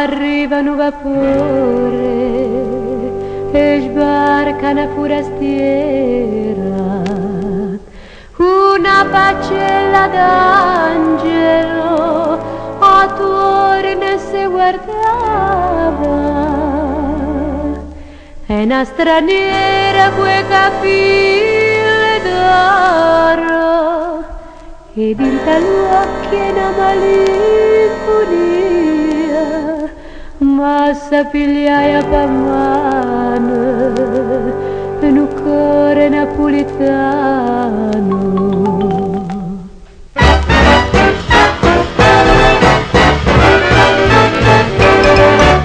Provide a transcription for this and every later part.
Arriva nu vapore e sbarca 'na furastiera, Una faccella d'angelo attuorno se guardava, È 'na straniera cu 'e capille d'oro e dint'a ll'uocchie 'na malincunia, Ma s' 'a pigliaje p' 'a mano nu core napulitano.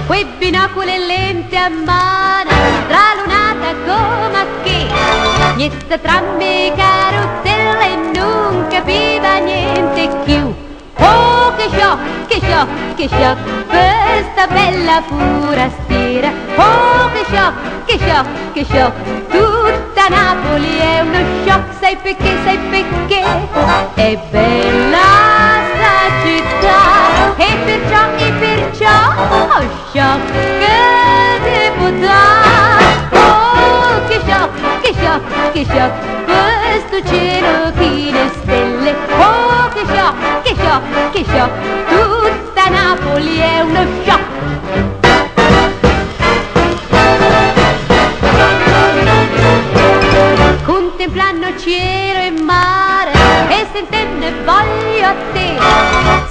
Cu 'e binocole e lente a mano, stralunata comme a che, 'mmiez' tramme e carruzzelle nun capiva niente cchiù. Oh che shock, che shock, che shock, pe' 'sta bella furastiera. Oh che shock, che shock, che shock, tutta Napoli è uno shock, sai pecché, sai pecché? È bella 'sta città e perciò, e perciò, 'o shock che te po' dà. Oh che shock, che shock, che shock, pe' 'stu cielo chino 'e stelle. Oh che shock, che shock, che shock, tutta Napoli è uno shock. Cuntemplanno cielo e mare e sentenne voglio a te,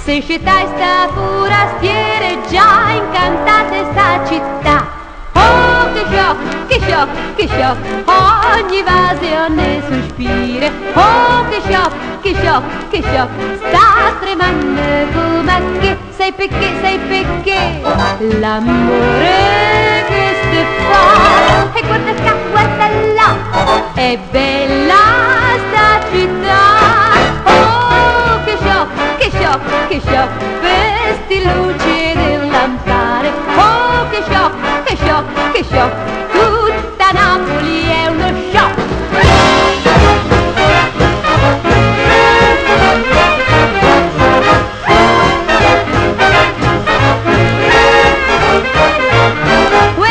se scetaje 'sta furastiera e già incantata 'e 'sta città. Oh che shock, che shock, che shock, ogni vase, ogni suspire. Oh che shock, che shock, che shock, sta tremanno comme a che, sai pecché, sai pecché? L'ammore che se fa, e guarda ccà, guarda là, è bella 'sta città. Oh che shock, che shock, che shock, pe' 'sti luci d' 'e lampare. Oh che shock, che shock, che shock, tutta Napoli è uno shock. Uè,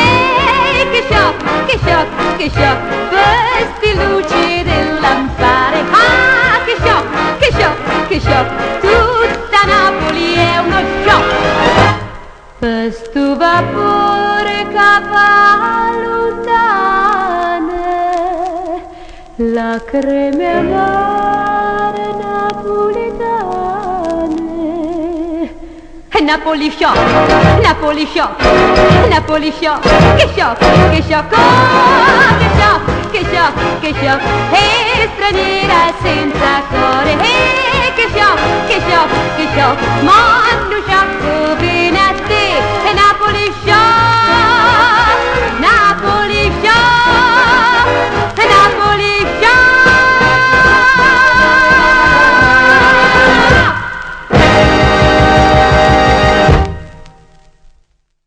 che shock, che shock, che shock, pe' 'sti luci d' 'e lampare. Ah, che shock, che shock, che shock, tutta Napoli è uno shock. Pe' 'stu vapore ca va luntane, lacreme amare napulitane. Napoli shock, Napoli shock, Napoli shock, che shock, che shock, oh, che shock, che shock, che shock, e straniera senza core, e che shock, che shock, che shock, ma nu sciocco.